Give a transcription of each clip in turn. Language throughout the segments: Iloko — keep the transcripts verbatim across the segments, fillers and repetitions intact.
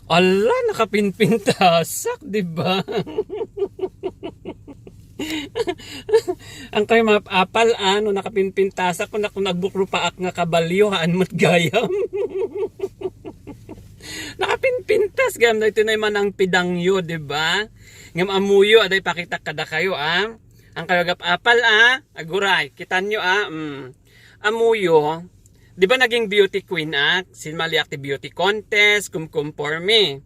Ala, nakapinpintasak, di ba? Ang kayo maapal, ano, nakapinpintasak, kung ako nagbukrupaak nga kabalyo, haan mo't gayam. Nakapinpintas, gayam na iti na manang pidangyo, di ba? Ngam amuyo, aday pakitak kada kayo, ah. Ang kayo agap-apal, ah. Aguray, kitanyo, ah. Mm. Amuyo, di ba naging beauty queen ak? Sinmaliak ti beauty contest, kumkumporme.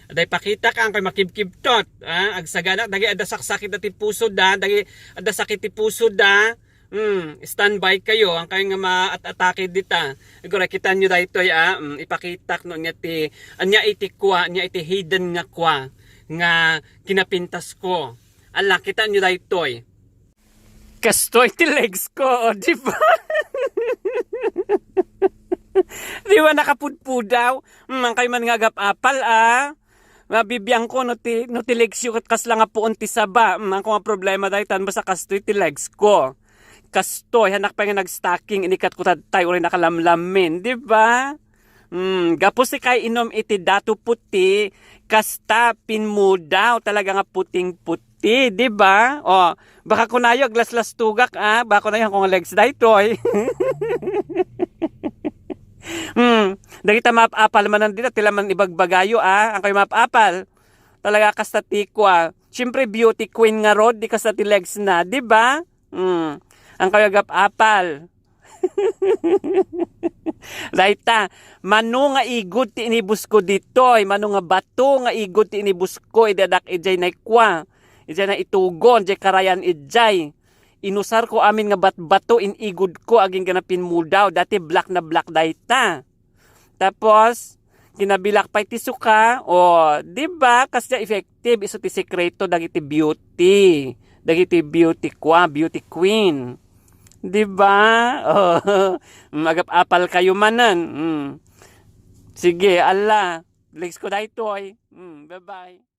Aday pakitak, ang kayo makibkibtot, ah. Agsaganak, dagi adda saksakit ti puso da, dagi adda sakit ti puso da. Hmm, standby kayo, ang kayo nga maat-atake dita. Aguray, kitanyo daytoy, ah. Hmm, ipakitak no anya ti, anya iti kwa, anya iti hidden nga kwa, nga kinapintas ko. Ala, kitanyo daytoy. Kastoy ti legs ko, o, di ba? Di ba nakapudpudaw? Mm, ang kayo man nga agap-apal, ah. Mabibiang ko no ti, no ti legs yo ket kasla nga puon ti saba. Mm, ang ko nga problema daytan, basta kastoy ti legs ko. Kastoy, hanak pa nga nag-stocking, inikat ko tattay, uray nakalamlamin, di ba? Hmm, gapu ti kay inom iti dato puti, kasta pinmudaw talaga nga puting-puti, di ba? O, baka kunayo aglaslastugak, ah, baka kunayo ang legs daytoy. Hmm, dagita maap-apal manen dita, ti laman ibagbagayo, ah, ang kayo maap-apal. Talaga kasta ti kwa. Siyempre, beauty queen nga rod, di kasta ti legs na, di ba? Hmm, ang kayo agap-apal. Dayta, mano nga igud ti inibus ko ditoy, mano nga bato nga igud ti inibus ko, idi adak idiay naikwa, idiay naitugon, idiay karayan idiay. Inusar ko amin nga batbato, inigud ko, agingga na pinmudaw, dati black na black dayta. Tapos, kinabilak pay ti suka, o, di ba? Kasdiay effective, isu ti sekreto dagiti beauty. Dagiti beauty kwa, beauty queen. Di ba? O, mm, agap-apal kayo manen. Mm. Sige, ala. Legs ko daytoy. Mm, bye-bye.